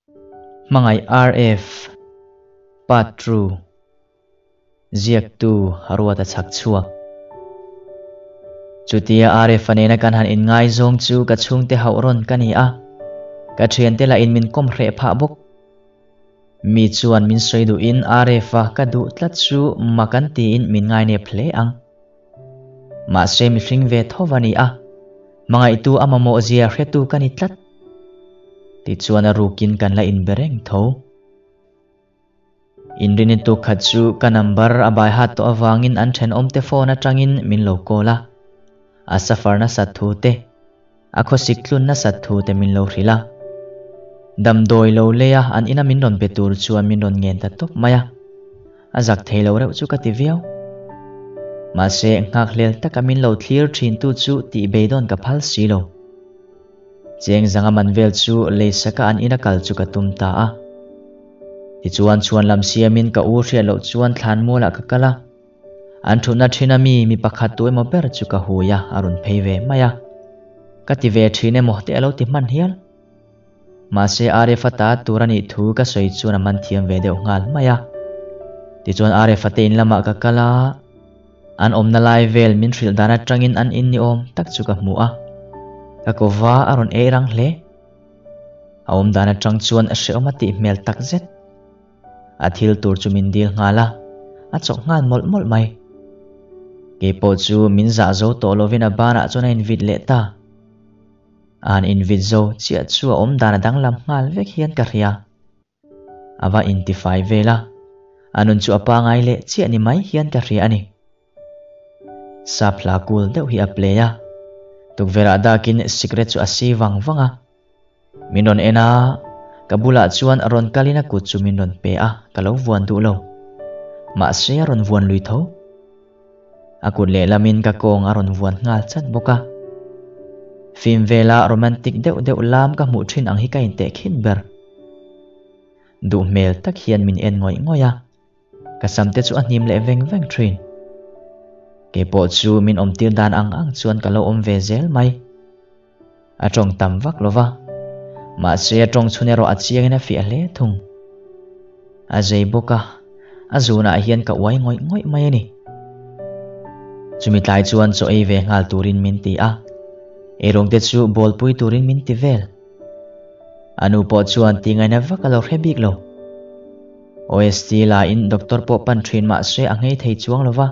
Hmangaih RF Part True Ziaktu Ruata chhak chhuak. Chutia RF-a nena kan han inngaizawng chu ka chhungte hauh rawn ka ni a, ka thiante lah in min kawm hreh phah bawk. Mi chuan min sawi duhin RF-a ka duh tlat chu mak an tiin min ngainep hle ang. Mahse mihring ve tho va ni a, hmangaihtu a mamawh zia hretu ka ni tlat. Tichuan a rukin kan la inbe reng tho. Inrini tuk khat chu ka number a bai hat tawh avangin an thenawmte phone atangin min lo call a. A suffer nasat thu te, a khawsik tlun nasat thu te min lo hrilh a. Damdawi lo leia an ina min rawn be tur chuan min rawn ngen ta tawp mai a. A zak thei lo reuh chu ka ti viau. Mahse, nghakhlel taka min lo thlir thintu chu tih beidawn ka phal si lo. Cheng zanga man vel chu leisaka an ina kal chu ka tum ta a. Tichuan chhuan lam siamin ka u hriat loh chuan thlan mualah ka kal a. An thutna thin a mi mi pakhat tu emaw ber chu ka hui a, a rawn phei ve mai a. Ka ti ve thin emaw te a lo ti hman hial. Mahse Arif-a ta tur a nih thu ka sawi chuan a man thiam ve deuh nghal mai a. Tichuan Arif-a te in lamah ka kal a. An awmna lai vel min hrilh dan atangin an in ni awm tak chu ka hmu a, ka kawva a rawn ei rang hle. A awm dan atang chuan a hrehawm a tih hmel tak zet. A thil tur chu min dil nghal a, a chawk nghal mawlh mawlh mai. Keipawh chu min zah zo tawh lovin a banah chuan a invit leh ta. A han invit zo chiah chu a awm dan a danglam nghal vek hian ka hria. A va intifai vel a, a nun chu a pangai leh chiah ni mai hian ka hria a ni. Sap hla kul deuh hi a play a, tukverh ah dakin sikret chu a si vang vang a. Min rawn en a, ka bulah chuan rawn kalin a kut chu min rawn pe a, ka lo vuan duh lo. Mahse a rawn vuan lui tho. A kut lehlamin ka kawng a rawn vuan nghal chat bawk a. Film vela romantic deuh deuh lam ka hmuh thin ang hi ka intehkhin ber. Duh hmel tak hian min en ngawih ngawih a, ka sam te chu a hnim leh veng veng thin. Keipawh chu min awmtir dan ang ang chuan ka lo awm ve zel mai. A tawng tam vak lo va, mahse a tawng chhun erawh a chiangin a fiah hle thung. A zei bawk a, a zunah hian ka uai ngawih ngawih mai a ni. Chumi tlai chuan chaw ei ve nghal turin min ti a, eirawng te chu bawlpui turin min ti vel. A nu pawh chuan ti ngaina vak a lo hre bik lo. OST la in doctor pawh pan thin mah se a nghei thei chuang lo va.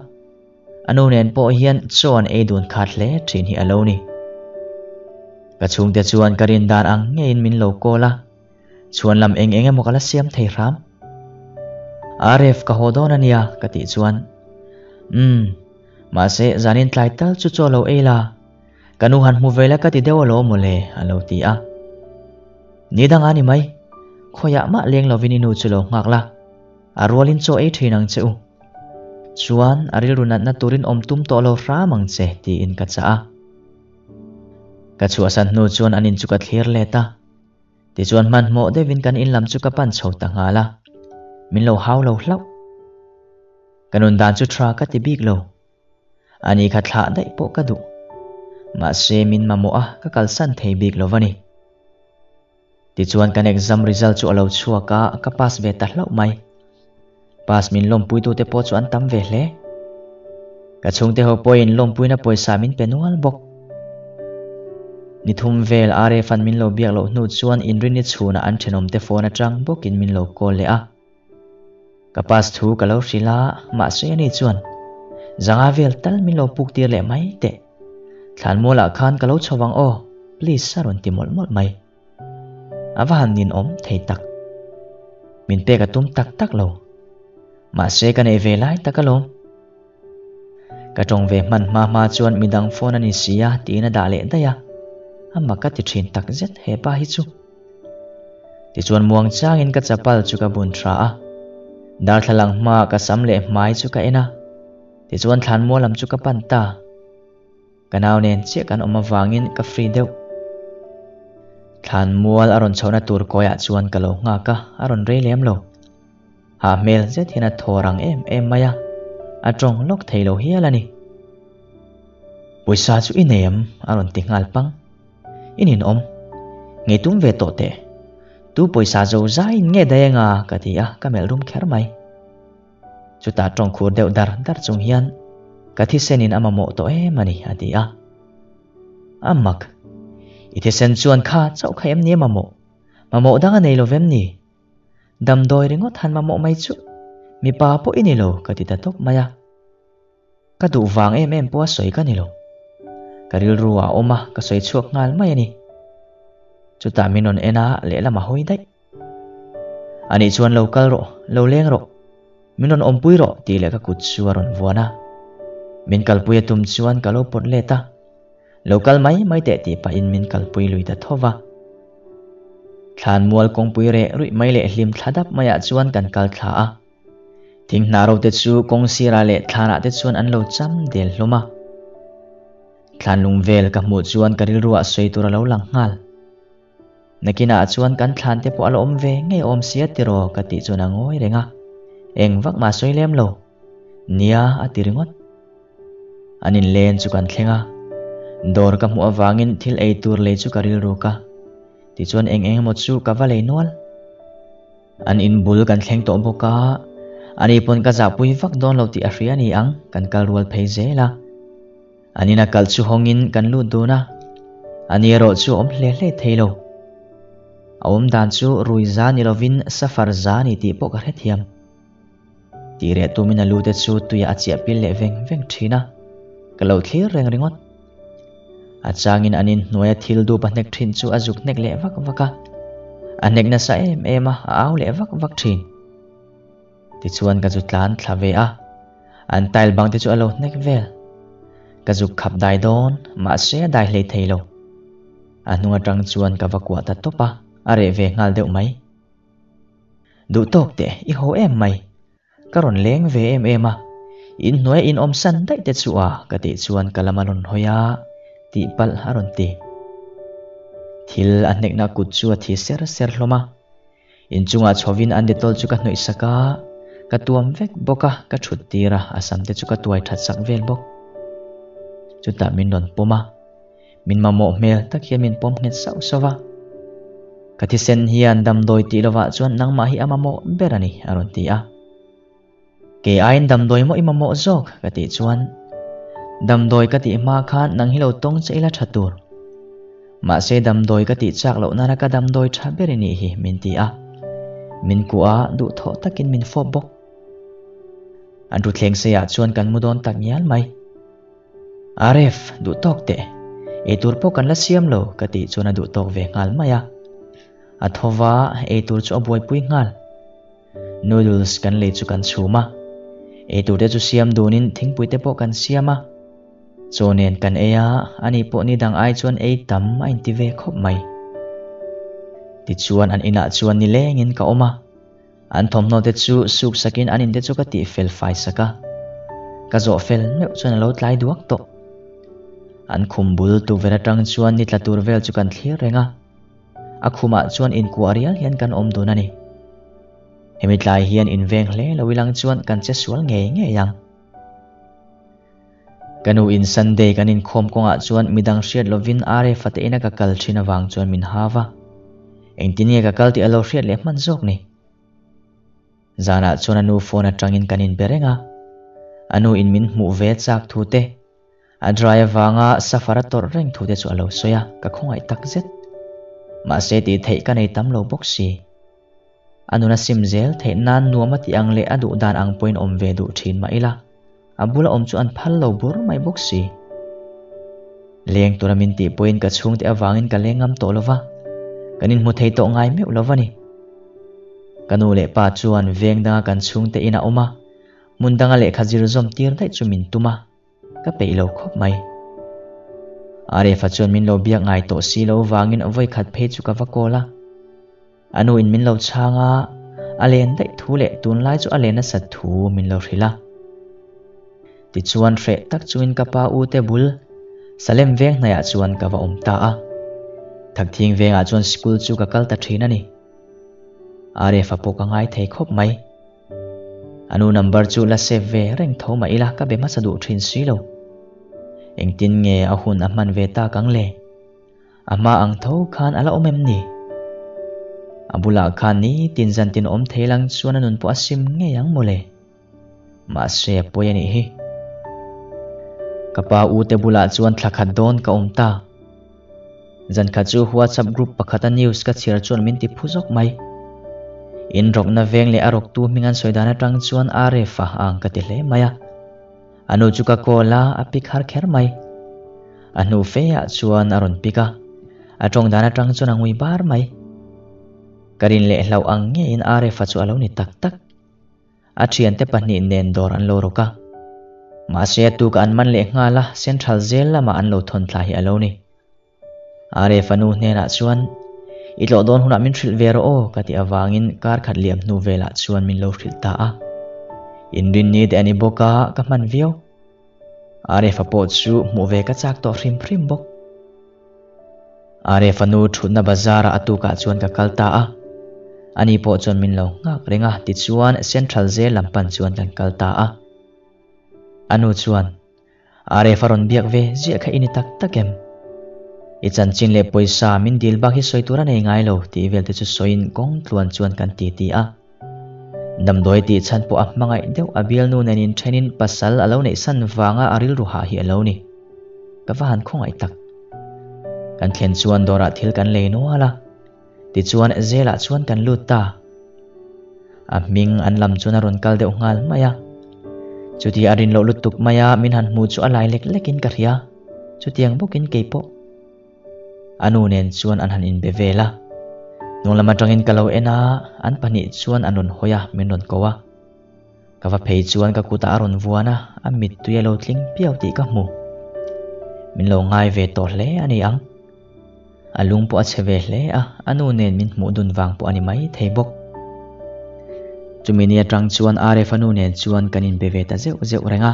A nu nen pawh hian chaw an ei dun khat hle thin hi a lo ni. Ka chhungte chuan ka rin dan ang ngeiin min lo call a, chhuan lam eng eng emaw ka la siam thei hram. Aref ka haw dawn a nia ka tih chuan, Umm, mahse zanin tlai tal chu chaw lo ei la, Ka nu han hmu ve la ka ti deuh alawm mawle, a lo ti a. Ni dang a ni mai, khawiah mah leng lovin i nu chu lo nghak la, a rualin chaw ei thin ang che u. Chuan a rilru natna turin awm tum tawh lo hram ang che, tiin ka chah a. Ka chhuahsan hnu chuan an in chu ka thlir let a. Tichuan hmanhmawh deuhin kan in lam chu ka pan chho ta nghal a, min lo hau lo hlauh. Ka nun dan chu tha ka ti bik lo. Ani kha thlah daih pawh ka duh. Mahse min mamawh a ka kalsan thei bik lo va ni. Tichuan kan exam result chu a lo chhuak a, ka pass ve ta hlauh mai. Pass min lawmpuitute pawh chu an tam ve hle. Ka chhungte ho pawhin lawmpuina pawisa min pe nual bawk. Ni thum vel RF an min lo biak loh hnu chuan inrinni chhunah an thenawmte phone atang bawkin min lo call leh a. Ka pass thu ka lo hrilh a, mahse ani chuan zanga vel tal min lo puk tir leh mai teh. Thlanmualah khan ka lo chho vang aw, please a rawn ti mawlh mawlh mai. A va han ninawm thei tak. Min pek a tum tak tak lo. Mahse ka neih ve lai tak alawm. Ka tawng ve hman hma hma chuan midang phone a ni si a tiin a dah leh daih a, a mak ka ti thin tak zet he pa hi chu. Tichuan muang changin ka chapal chu ka bun tha a, darthlalang hmaah ka sam leh hmai chu ka en a, tichuan thlanmual lam chu ka pan ta. Ka nau nen chiah kan awm avangin ka free deuh. Thlanmual a rawn chhohna tur kawiah chuan ka lo nghak a, a rawn rei lem lo. Hah hmel zet hian a thaw rang em em mai a, a tawng lawk thei lo hial a ni. Pawisa chu i nei em? a rawn ti nghal pang. I ninawm. Ngei tum ve tawh teh. Tu pawisa zo zaiin nge daih anga ka ti a, ka melh rum kher mai. Chutah tawng khur deuh dar dar chung hian ka thisenin a mamawh tawh em a ni a ti a. A mak! I thisen chuan kha chauh kha em ni a mamawh? Mamawh dang a nei lo vem ni? Damdawi ringawt han mamawh mai chu mipa pawh i ni lo ka ti ta tawp mai a. Ka duh vang em em pawh a sawi ka ni lo. Ka rilru a awm a, ka sawi chhuak nghal mai a ni. Chutah min rawn en a, lehlam a hawi daih. Anih chuan lo kal rawh, lo leng rawh. Min rawn awmpui rawh tih leh ka kut chu a rawn vuan a. Min kalpui a tum chuan ka lo pawt let a. Lo kal mai mai teh tih pahin min kalpui lui ta tho va. Thlan mual kawngpui reh ruih mai leh hlim thla dap maiah chuan kan kal thla a. Thing hna ro te chu kawng sirah leh thlanah te chuan an lo cham del hlawm a. Thlan lung vel ka hmuh chuan ka rilruah sawi tur a lo lang nghal. Nakinah chuan kan thlan te pawh a la awm ve ngei awm sia tiraw ka tih chuan a ngawi reng a. Eng vak mah sawi lem lo. Nia a ti ringawt. An inlen chu kan thleng a, dawr ka hmuh avangin thil ei tur lei chu ka rilruk a, tichuan eng eng emaw chu ka va lei nual. An inbul kan thleng tawh bawk a, ani pawn ka zahpui vak dawn lo tih a hria a ni ang, kan kal rual phei zel a. An ina kalh chu hawngin kan lut dun a, ani erawh chu a awm hle hle thei lo. A awm dan chu rui za ni lovin safar za a ni tih pawh ka hrethiam. Tih reh tumin a lu te chu tuiah a chiah pil leh veng veng thin a, ka lo thlir reng ringawt. A changin an inhnuaia thil dup a hnek thin chu a zuk hnek leh vak vak a, a hnek nasa em em a, a au leh vak vak thin. Tichuan ka zu tlan thla ve a, an tile bang te chu a lo hnek vel. Ka zuk khap dai dawn, mahse a dai hlei thei lo. A hnung atang chuan ka va kuah ta tawp a, a reh ve nghal deuh mai. Duh tawk teh, i haw em mai. Ka rawn leng ve em em a, inhnuaia in awm san daih te chu a, ka tih chuan ka lam a rawn hawi a, tih palh a rawn ti. Thil a hnekna kut chu a thi ser ser hlawm a. Inchungah chhovin an Dettol chu ka hnawih sak a, ka tuam vek bawk a, ka thut tir a, a sam te chu ka tuai that sak vel bawk. Chutah min rawn pawm a. Min mamawh hmel tak hian min pawm nghet sauh sauh a. Ka thisen hian damdawi tih lovah chuan nangmah hi a mamawh ber a ni, a rawn ti a. Kei aiin damdawi maw i mamawh zawk? ka tih chuan, Damdawi ka tih hma khan nang hi lo tawng che ila tha tur. Mahse damdawi ka tih chak loh nana ka damdawi tha ber i nih hi, min ti a. Min kuah a, duhthawh takin min fawp bawk. An ruthleng seiah chuan kan mu dawn tak ngial mai. Aref, duh tawk teh. Eitur pawh kan la siam lo, ka tih chuan a duh tawk ve nghal mai a. A tho va, eitur chu a buaipui nghal. Noodles kan lei chu kan chhum a. Eitur te chu siam dunin thingpui te pawh kan siam a. Chaw nen kan ei a, ani pawh ni dang ai chuan ei tam a inti ve khawp mai. Tichuan an inah chuan nilengin ka awm a. An thawmhnaw te chu suk sakin an in te chu ka tih fel fai sak a, ka zawh fel meuh chuan a lo tlai duak tawh. An khum bul tukverh atang chuan ni tla tur vel chu kan thlir reng a, a khumah chuan inkuah rial hian kan awm dun a ni. Hemi tlai hian inveng hle lo ilang chuan kan che sual ngei ngei ang. Ka nu in Sunday kan inkhawm kawngah chuan midang hriat lovin Aref-a te ina ka kal thin avang chuan min hau a. Engtin nge ka kal tih a lo hriat leh hman zawk ni? Zanah chuan a nu phone atangin kan inbe reng a. A nu in min hmuh ve chak thu te, a dry avanga safar a tawrh reng thu te chu a lo sawi a, ka khawngaih tak zet. Mahse tih theih ka nei tam lo bawk si. A nuna sim zel theih nan nuam a tih ang leh a duh dan ang pawhin awm ve duh thin mah ila, a bula awm chu an phal lo bur mai bawk si. Leng tura min tih pawhin ka chhungte avangin ka leng ngam tawh lova, kan inhmu thei tawh ngai meuh lo va ni. Ka nu leh pa chuan veng danga kan chhungte in a awm a, hmun danga lehkha zir zawm tir daih chu min tum a. Ka peih lo khawp mai. Arefa chuan min lo biak ngai tawh si lo vangin vawi khat phei chu ka va call a. A nu in min lo chhang a, a len daih thu leh tunlai chu a len nasat thu min lo hrilh a. Tichuan hreh tak chungin ka pa u te bul Salem veng hnaiah chuan ka va awm ta a. Thakthing vengah chuan school chu ka kal ta thin a ni. Arefa pawh ka ngai thei khawp mai. A nu number chu la save ve reng tho mah ila ka be hmasa duh thin si lo. Engtin nge a hun a hman ve tak ang le? A hma ang tho khan a la awm em ni? A bulah khan nitin zantin awm thei lang chuan a nun pawh a sim ngei ang mawle. Mahse a pawi a nih hi. Ka pa u te bulah chuan thla khat dawn ka awm ta. Zan khat chu WhatsApp group pakhata news ka chhiar chuan min ti phu zawk mai. In rawkna veng leh a rawktu hming an sawi dan atang chuan Aref a ang ka ti hle mai a. A nu chu ka call a, a pick har kher mai. A hnu fe ah chuan a rawn pick a, a tawng dan atang chuan a ngui bar mai. Ka rin leh hlauh ang ngeiin Aref-a chu a lo ni tak tak. A thiante pahnih nen dawr an lo rawk a. Mahse a tuk an man leh nghal a, Central zel lamah an lo thawn thla hi a lo ni. Aref-a nu hnenah chuan, I tlawh dawn hunah min hrilh ve rawh aw, ka tih avangin kar khat liam hnu velah chuan min lo hrilh ta a. Inrinni te a ni bawk a, ka hman viau. Aref-a pawh chu hmuh ve ka chak tawh hrim hrim bawk. Aref-a nu thutna bazar-ah a tukah chuan ka kal ta a. Ani pawh chuan min lo nghak reng a, tichuan Central zel lam pan chuan kan kal ta a. A nu chuan, Aref a rawn biak ve ziah kha i ni tak tak em? I chanchin leh pawisa min dil bak hi sawi tur a nei ngai lo tih vel te chu sawiin kawng tluan chuan kan ti ti a. Damdawi tih chhan pawh a hmangaih deuh a bialnu nen inthenin pasal a lo neih san vanga a rilru hah hi a lo ni. Ka va han khawngaih tak. Kan thlen chuan dawrah thil kan lei nual a. Tichuan zelah chuan kan lut ta. A hming an lam chuan a rawn kal deuh nghal mai a. Chuti a rin loh lutuk mai a, min han hmu chu a lai lek lekin ka hria. Chutiang bawkin kei pawh. A nu nen chuan an han inbe vel a. Hnung lam atangin ka lo en a, an pahnih chuan an rawn hawi a, min rawn ko a. Ka va phei chuan ka kutah a rawn vuan a, a mittui a lo tling piau tih ka hmu. Min lo ngai ve tawh hle a ni ang. A lung pawh a chhe ve hle a, a nu nen min hmuh dun vang pawh a ni mai thei bawk. Chumi ni atang chuan Aref a nu nen chuan kan inbe ve ta zeuh zeuh reng a.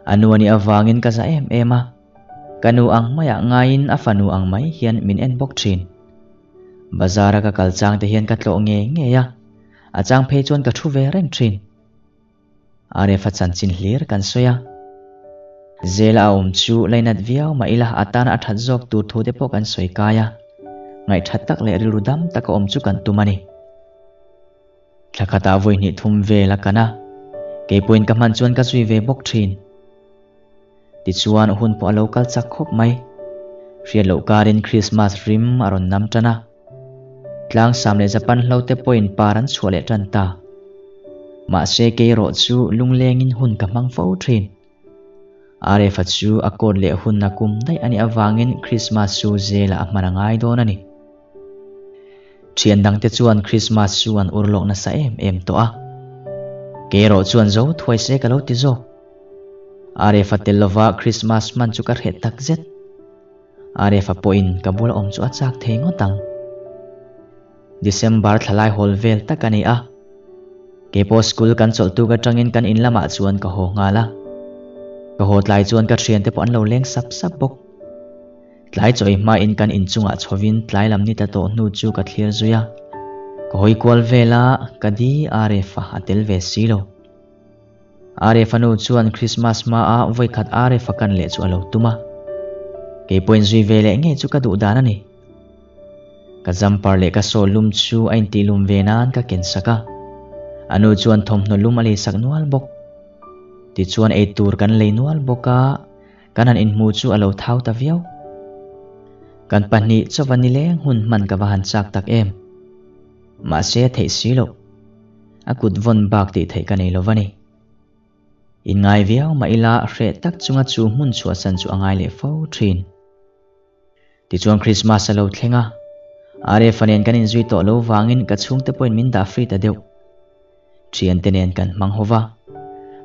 A nu a nih avangin ka za em em a, ka nu ang maiah ngaiin a fanu ang mai hian min en bawk thin. Bazar-a ka kal chang te hian ka tlawh ngei ngei a, a chang phei chuan ka thu ve reng thin. Arefa chanchin hlir kan sawi a. Zela a awm chu lainat viau mah ila a tana a that zawk tur thu te pawh kan sawi kai a. Ngaihthat tak leh rilru dam taka awm chu kan tum a ni. Thla khatah vawi hnih thum vel a kan a, kei pawhin ka hman chuan ka zui ve bawk thin. Tichuan hun pawh a lo kal chak khawp mai. Hriat loh karin Krismas rim a rawn nam tan a. Tlangsam leh Japan hlo te pawhin par an chhuah leh tan ta. Mahse kei erawh chu lunglengin hun ka hmang fo thin. Arefa chu a coat leh hun a kum daih a nih avangin Krismas chu zelah a hman a ngai dawn a ni. Thian dangte chuan Krismas chu an ur lawk nasa em em tawh a. Kei erawh chuan zo thuai se ka lo ti zawk. Arefa tel lova Krismas hman chu ka hreh takzet. Arefa pawhin ka bula awm chu a chak thei ngawt ang. December thlalai hawl vel tak a ni a. Keipawh school kan chawlh tuk atangin kan in lamah chuan ka haw nghal a. Ka haw tlai chuan ka thiante pawh an lo leng sap sap bawk. Tlai chawi hmain kan inchungah chhovin tlai lam ni ta tawh hnu chu ka thlir zui a. Ka hawi kual vel a, ka di Arefa a tel ve si lo. Arefa nu chuan Christmas hmaa vawikhat Arefa kan leh chu a lo tum a. Kei pawhin zui ve leh ngei chu ka duh dan a ni. Ka jumper leh ka saw lum chu a intih lum ve nan ka ken sak a. A nu chuan thawmhnaw lum a lei sak nual bawk. Tichuan eitur kan lei nual bawk a, kan han inhmu chu a lo thau ta viau. Kan pahnih chauva nileng hun hman ka va han chak tak em. Mahse a theih si loh. A kut vawn bak tih theih ka nei lo va ni. Inngai viau mah ila hreh tak chunga chu hmun chhuahsan chu a ngai leh fo thin. Tichuan Christmas a lo thleng a, Arefa nen kan inzui tawh lo vangin ka chhungte pawhin min dah free ta deuh. Thiante nen kan hmang ho va,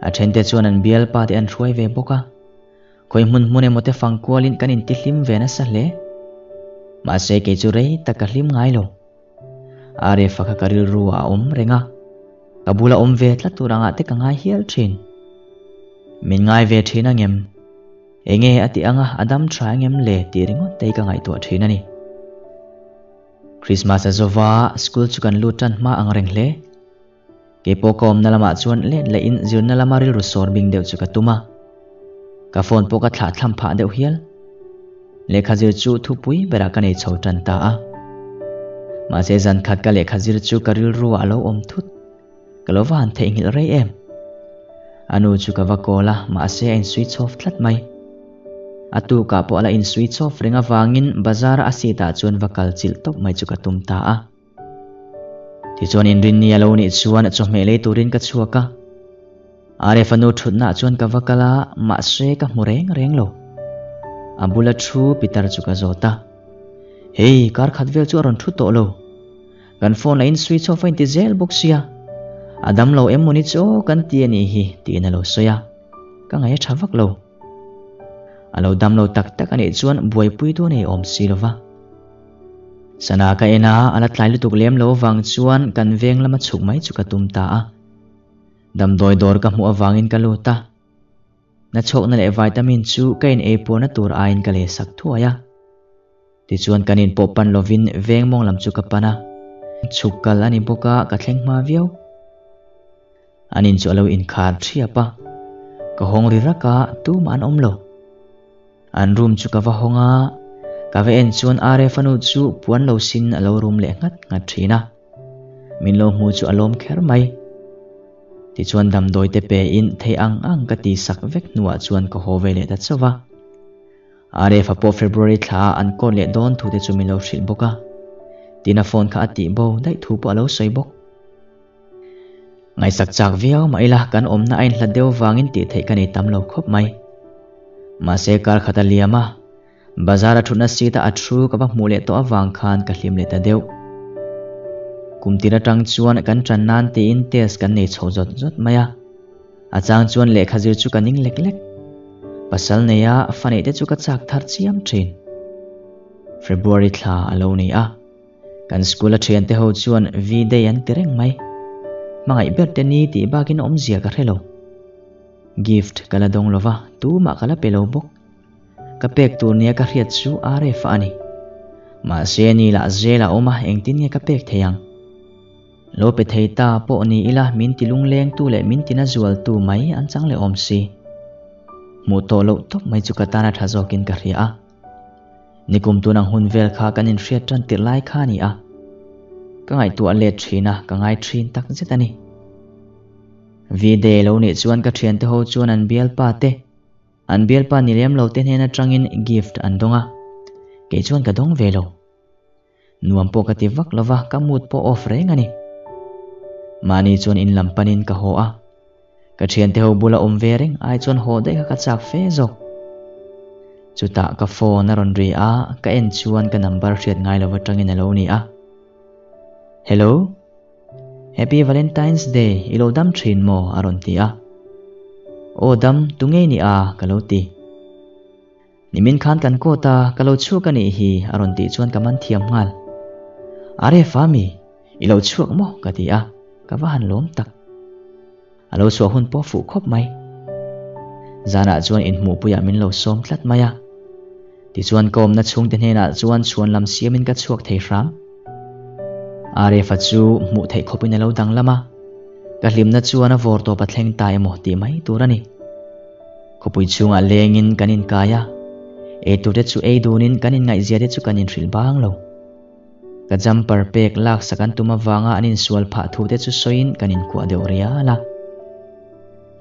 a thente chuan an bialpa te an hruai ve bawk a. Khawi hmun hmun emaw te fang kualin kan intihlim ve nasa hle. Mahse kei chu rei tak ka hlim ngai lo. Arefa kha ka rilru ah a awm reng a, ka bula awm ve tlat tur angah te ka ngai hial thin. Min ngai ve thin angem? Enge a tih anga a dam tha engem le tih ringawt te hi ka ngaihtuah thin a ni. Christmas a zova school chu kan lut tan hma ang reng hle. Keipawh ka awmna lamah chuan let lehin zirna lama rilru sawr bing deuh chu ka tum a. Ka phone pawh ka thlah thlam phah deuh hial. Lehkha zir chu thupui berah ka nei chho tan ta a. Mahse zan khat ka lehkha zir chu ka rilru ah a lo awm thut. Ka lo va han theihnghilh rei em. A nu chu ka va call a, mahse a in switch off tlat mai. A tukah pawh a la in switch off reng avangin bazar a seat ah chuan va kal chilh tawp mai chu ka tum ta a. Tichuan inrinni a lo nih chuan chawhmeh lei turin ka chhuak a. Aref a nu thutnaah chuan ka va kal a, mahse ka hmu reng reng lo. A bula thu pitar chu ka zawt a. Hei, kar khat vel chu a rawn thu tawh lo. Kan phone la in switch off a inti zel bawk sia. A dam lo em mawni chu aw kan ti a nih hi tiin a lo sawi a. Ka ngaih a tha vak lo. A lo dam lo tak tak a nih chuan buaipui dawn ei awm si lo va. Sana ka en a, a la tlai lutuk lem lo avang chuan kan veng lama chhuk mai chu ka tum ta a. Damdawi dawr ka hmuh avangin ka lut a, nachhawkna leh vitamin chu ka in ei puarna tur aiin ka leh sak thuai a. Tichuan kan in pawh pan lovin veng mawng lam chu ka pan a, chhuk kal a ni bawk a ka thleng hma viau. An in chu a lo inkhar thiap a, ka hawng ri rak a tumah an awm lo. An room chu ka va hawng a, ka va en chuan Aref-a nu chu puan lo sin a lo rum leh nghat nghat thin a. Min lo hmu chu a lawm kher mai. Tichuan damdawi te pe in thei ang ang ka ti sak vek hnuah chuan ka haw ve leh ta chauh va. Aref-a pawh February thla ah an court leh dawn thu te chu min lo hrilh bawk a. Tin a phone kha a tih bo daih thu pawh a lo sawi bawk. Ngaihsak chak viau mah ila kan awmna a inhlat deuh vangin tih theih ka nei tam lo khawp mai. Mahse kar khat a liam a. Bazar a thutna seat a a thu ka va hmuh leh tawh avang khan ka hlim leh ta deuh. Kum tir atang chuan kan tan nan tiin test kan nei chho zawt zawt mai a. A chang chuan lehkha zir chu ka ning lek lek. Pasal neia fa neih te chu ka chak thar chiam thin. February thla a lo ni a. Kan school a thiante ho chuan V-day an ti reng mai. Hmangaih ber te ni tih bakin awmzia ka hre lo. Gift ka la dawng lova, tumah ka la pe lo bawk. Ka pek tur nia ka hriat chu RF a ni. Mahse ni lah zel a awm a, engtin nge ka pek thei ang? Lo pe thei ta pawh ni ila min ti lunglengtu leh min tina zualtu mai an chang leh awm si. Hmuh tawh loh tawp mai chu ka tan a tha zawkin ka hria a. Nikum tun ang hun vel kha kan inhriat tan tirh lai kha a ni a. Ka ngaihtuah let thin a, ka ngai thin tak zet a ni. V-day lo nih chuan ka thiante ho chuan an bialpa te, An bialpa ni lem lo te hnen atangin gift an dawng a, kei chuan ka dawng ve lo. Nuam pawh ka ti vak lo va, ka mood pawh off reng a ni. Mahni chuan in lam panin ka haw a, ka thiante ho bula awm ve reng ai chuan haw daih kha ka chak fe zawk. Chutah ka phone a rawn ri a, ka en chuan ka number hriat ngai lo atangin a lo ni a. Hello? Happy Valentine's Day, i lo dam thin maw? a rawn ti a. Aw dam, tu ngei ni a? ka lo ti. Nimin khan kan court a, ka lo chhuak a nih hi, a rawn tih chuan ka man thiam nghal. Are Fami, i lo chhuak maw? ka ti a, ka va han lawm tak. A lo chhuah hun pawh fuh khawp mai. Zanah chuan inhmuhpuiah min lo sawm tlat mai a. Tichuan ka awmna chhungte hnenah chuan chhuan lam siamin ka chhuak thei hram. Aref-a chu hmuh theih khawpin a lo danglam a, ka hlimna chuan a vawr tawp a thleng ta emaw tih mai tur a ni. Khawpui chhungah lengin kan inkai a, eitur te chu ei dunin kan inngaihzia te chu kan inhrilh bang lo. Ka jumper pek laksak an tum avanga an insual phah thu te chu sawiin kan inkuah deuh rial a.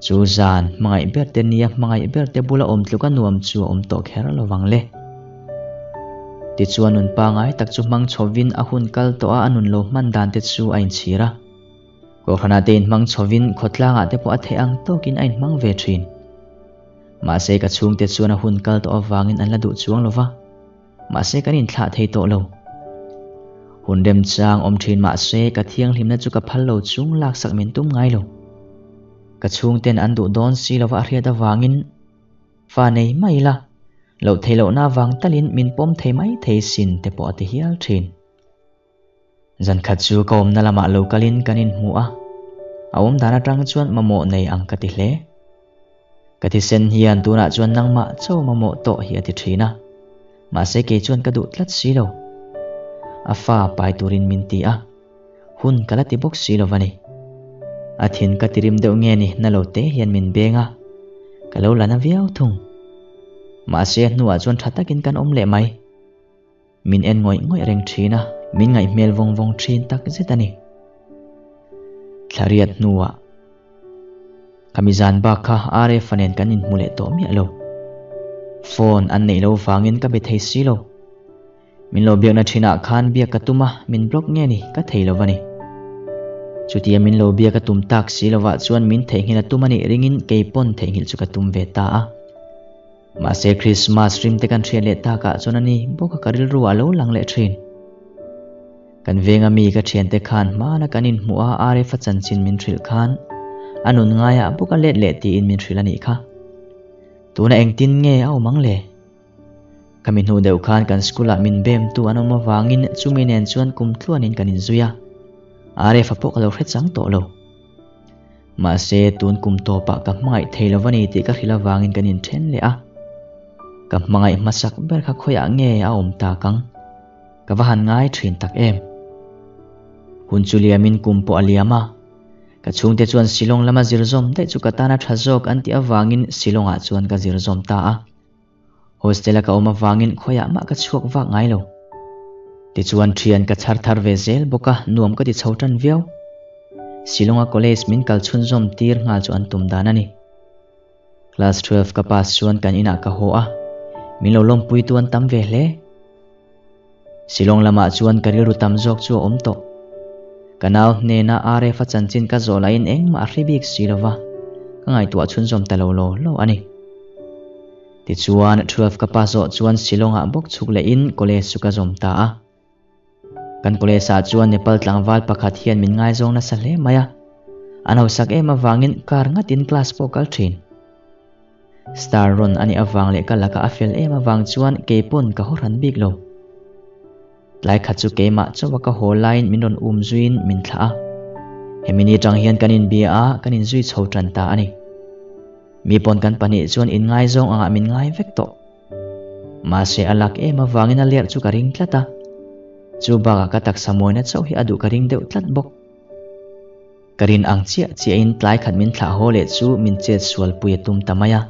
Chu zan, hmangaih ber te nia hmangaih ber te bula awm tluka nuam chu a awm tawh kher lo vang le. Tichuan nun pangai tak chu hmang chhovin a hun kal tawh a a nun lo hman dan te chu a inchhir a. Kohhranah te inhmang chhovin khawtlangah te pawh a theih ang tawkin a inhmang ve thin. Mahse ka chhungte chuan a hun kal tawh avangin an la duh chuang lo va. Mahse kan inthlah thei tawh lo. Hun remchang awm thin mahse ka thianghlimna chu ka phal lo chung laksak min tum ngai lo. Ka chhungten an duh dawn si lova a hriat avangin fa nei mai ila, loh theih lohna avang talin min pawm thei mai thei sin te pawh a ti hial thin. Zan khat chu ka awmna lamah lo kalin kan inhmu a, a awm dan atang chuan mamawh nei ang ka ti hle. Ka thisen hian tunah chuan nangmah cho mamawh tawh hi a ti thin a, mahse kei chuan ka duh tlat si lo. A fa pai turin min ti a, hun ka la ti bawk si lo va ni. A thin ka tirim deuh nge ni na lo te hian min beng a, ka lo la na viau thung. Mahse a hnuah chuan tha takin kan awm leh mai. Min en ngawih ngawih reng thin a, Min ngaih hmel vawng vawng thin tak zet a ni. Thlariat hnuah Khami zan bak kha RF-a nen kan inhmu leh tawh miah lo. Phone an neih loh vangin ka be thei si lo. Min lo biakna thinah khan biak ka tum a, min block nge ni ka thei lo va ni. Chutia min lo biak a tum tak si lovah chuan min theihnghilh a tum a nih ringin kei pawn theihnghilh chu ka tum ve ta a. Mahse Christmas rim te kan hriat leh takah chuan a ni bawk a ka rilru a lo lang leh thin. Kan venga mi ka thiante khan hmana kan inhmuh a RF-a chanchin min hrilh khan a nun ngaiah bawk a let leh tiin min hrilh a nih kha. Tuna engtin nge a awm ang le? Khami hnu deuh khan kan school-ah min bemtu an awm avangin chumi nen chuan kum tluanin kan inzui a, RF-a pawh ka lo hre chang tawh lo. Mahse, tun kum tawpah ka hmangaih thei lo va ni tih ka hrilh avangin kan inthen leh a. Ka hmangaih hmasak ber kha khawiah nge a awm tak ang? Ka va han ngai thin tak em! Hun chu liamin kum pawh a liam a. Ka chhungte chuan Shillong lama zir zawm daih chu ka tana tha zawk an tih avangin Shillong-ah chuan ka zir zawm ta a. Hostel-a ka awm avangin khawiah mah ka chhuak vak ngai lo. Tichuan thian ka chhar thar ve zel bawk a, nuam ka ti chho tan viau. Shillong-a college min kal chhunzawm tir nghal chu an tum dan a ni. Class 12 ka pass chuan kan inah ka haw a, min lo lawmpui tu an tam ve hle. Shillong lamah chuan ka rilru tam zawk chu a awm tawh. Ka nau hnena RF-a chanchin ka zawh lahin engmah a hre bik si lo va, ka ngaihtuah chhunzawm ta lo law law a ni. Tichuan, 12 ka pass zawh chuan Shillong-ah bawk chhuk lehin college chu ka zawm ta a. Kan college-ah chuan Nepal tlangval pakhat hian min ngaizawng nasa hle mai a. An hausak em avangin car ngatin class pawh kal thin. Star rawn a nih avang leh ka laka a fel em avang chuan kei pawn ka haw hran bik lo. Tlai khat chu keimah chauha ka haw laiin min rawn um zuiin min thlah a. Hemi ni tang hian kan inbia a, kan inzui chho tan ta a ni. Mi pawn kan pahnih chuan inngaizawng angah min ngai vek tawh. Mahse a lak em avangin a lerh chu ka ring tlat a. Chu bakah ka taksa mawina chauh hi a duh ka ring deuh tlat bawk. Ka rin ang chiah chiahin tlai khat min thlah haw leh chu min chet sual pui a tum ta mai a,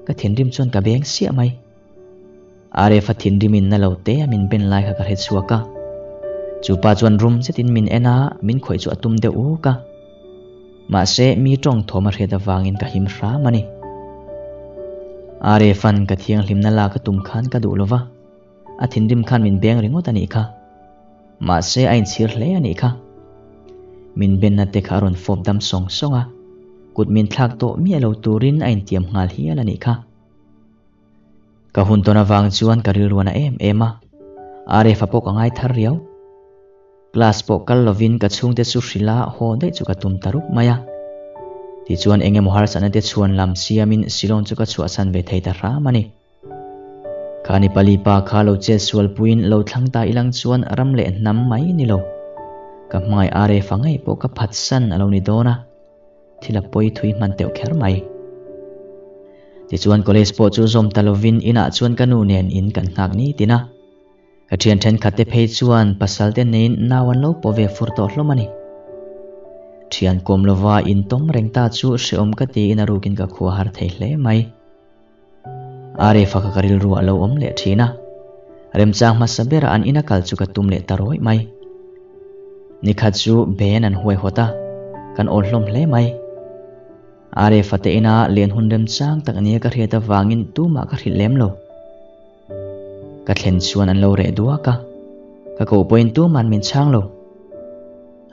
ka thinrim chuan ka beng siah mai. Aref-a thinrimin na lo te a min ben lai kha ka hre chhuak a. Chu pa chuan rum zetin min en a, min khawih chu a tum deuh uk a. Mahse, mi tawng thawm a hriat avangin ka him hram a ni. Aref-a'n ka thianghlimna lak a tum khan ka duh lo va, a thinrim khan min beng ringawt a nih kha. Mahse a inchhir hle a nih kha. Min benna te kha a rawn fawp dam sawng sawng a, kut min thlak tawh miah lo turin a intiam nghal hial a nih kha. Ka hun tawn avang chuan ka rilruan a em em a, Aref-a pawh ka ngai thar riau. Class pawh kal lovin ka chhungte chu hrilh a haw daih chu ka tum ta rup mai a. Tichuan eng emaw harsatna te chhuan lam siamin Shillong chu ka chhuahsan ve thei ta hram a ni. Kha ni pali pa kha lo chet sual puiin lo thlang ta ilang chuan ram leh hnam mai ni lo. Ka hmangaih RF a ngei pawh ka phatsan a lo ni dawn a, thil a pawi thui hman teuh kher mai. Tichuan college pawh chu zawm ta lovin inah chuan ka nu nen in kan nghak nitin a. Ka thian thenkhat te phei chuan pasal te neiin nau an lo pawh ve fur tawh hlawm a ni. Thian kawm lova intawm reng ta chu hreawm ka tiin a rukin ka khua har thei hle mai. Aref-a kha ka rilru a lo awm leh thin a, remchang hmasa bera an ina kal chu ka tum leh ta rawih mai. Nikhat chu Ben an huaihawt a, kan awl hlawm hle mai. Aref-a te ina len hun remchang tak nia ka hriat avangin tumah ka hrilh lem lo. Ka thlen chuan an lo reh duak a, ka koh pawhin tuman min chhang lo.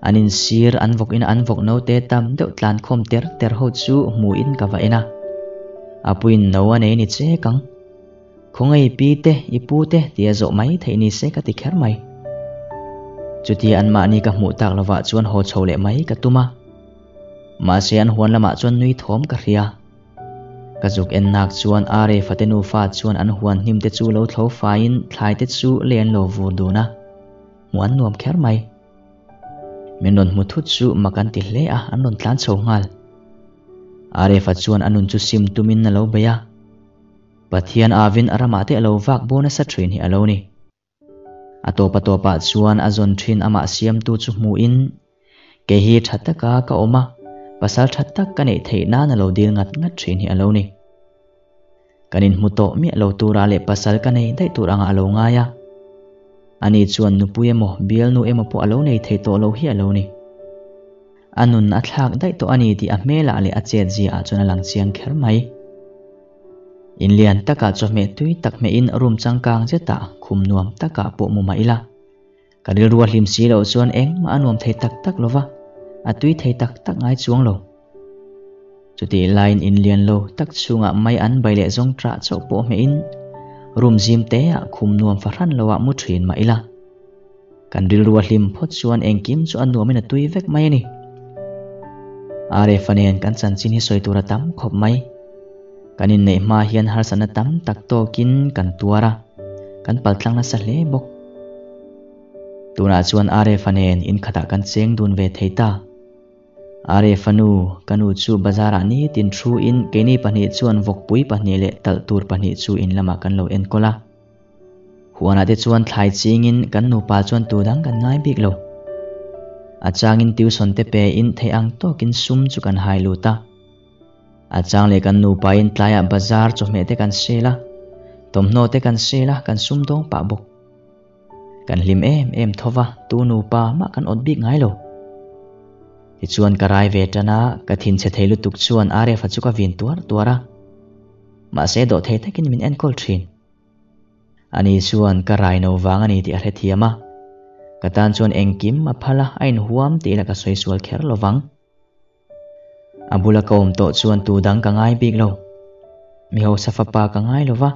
An insir an vawk in an vawk note tam deuh tlan khawm ter ter ho chu hmuhin ka va en a. A puiin no a nei ni chek ang. Khawngaih i pi te, i pu te tia zawh mai theih ni se ka ti kher mai. Chutia anmahni ka hmuh tak lovah chuan haw chho leh mai ka tum a. Mahse an huan lamah chuan nui thawm ka hria. Ka zuk en nak chuan Are fate nufa chuan an huan hnim te chu lo thlo faiin thlai te chu lei an lo vur dun a. Hmuh an nuam kher mai. Min rawn hmu thut chu mak an ti hle a, an rawn tlan chho nghal. Arefa chuan a nun chu sim tumin a lo bei a. Pathian avin a ramah te a lo vak bo nasa thin hi a lo ni. A tawpa tawpah chuan a zawn thin amah siamtu chu hmuhin, Kei hi tha taka ka awm a, pasal tha tak ka neih theih nan a lo dil ngat ngat thin hi a lo ni. Kan inhmu tawh miah lo tura leh pasal ka nei daih tur angah a lo ngai a. Ani chuan nupui emaw, bialnu emaw pawh a lo nei thei tawh lo hi a lo ni. A nun a thlak daih tawh a ni tih a hmelah leh a chet ziaah chuan a lang chiang kher mai. In lian takah chawhmeh tui tak hmehin room changkang zetah khum nuam takah pawh mu mah ila. Ka rilru a hlim si loh chuan engmah a nuam thei tak tak lova, a tui thei tak tak ngai chuang lo. Chutih laiin in lian lo tak chhungah mai an bai leh zawng ṭah chauh pawh hmehin room zim teah khum nuam fahran loah mu ṭhin mah ila. Kan rilru a hlim phawt chuan engkim chu a nuamin a tui vek mai a ni. Arefa nen kan chanchin hi sawi tur a tam khawp mai. Kan inneih hma hian harsatna tam tak tawkin kan tuar a, kan paltlang nasa hle bawk. Tunah chuan Arefa nen inkhatah kan cheng dun ve thei ta. Arefa nu, ka nu chu bazarah nitin thuin keini pahnih chuan vawkpui pahnih leh talh tur pahnih chu in lamah kan lo enkawl a. Huanah te chuan thlai chingin kan nupa chuan tu dang kan ngai bik lo. A changin tuition te pe in theih ang tawkin sum chu kan hai lut a. A chang leh kan nupa in tlaiah bazar chawhmeh te kan sel a, thawmhnaw te kan sel a, kan sum dawng pah bawk. Kan hlim em em tho va, tu nupa mah kan awt bik ngai lo. Tichuan ka rai ve tan a, ka thinchhe thei lutuk chuan Arefa chu ka vin tuar tuar a. Mahse dawhthei takin min enkawl thin. Ani chuan ka rai no vang a ni tih a hrethiam a, ka tan chuan engkim a phal a, a inhuam tih ila ka sawi sual kher lo vang. A bula ka awm tawh chuan tu dang ka ngai bik lo. Mi hausa fapa ka ngai lo va,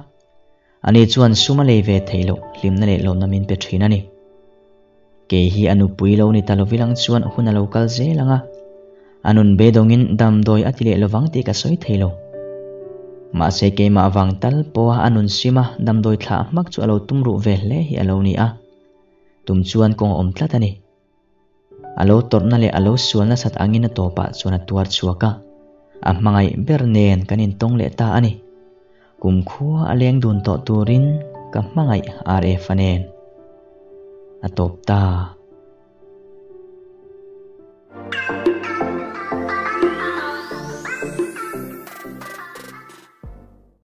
ani chuan sum a lei ve theih loh hlimna leh lawmna min pe thin a ni. Kei hi a nupui lo ni ta lovilang chuan hun a lo kal zel ang a, a nun beidawngin damdawi a ti leh lovang tih ka sawi thei lo. Mahse keimah vang tal pawha a nun sim a, damdawi thlah hmak chu a lo tum ruh ve hle hi a lo ni a, tum chuan kawng a awm tlat a ni. A lo tawrhna leh a lo sual nasat angin a tawpah chuan a tuar chhuak a, a hmangaih ber nen kan intawng leh ta a ni. Kumkhua a leng dun tawh turin ka hmangaih RF-a nen a tawp ta.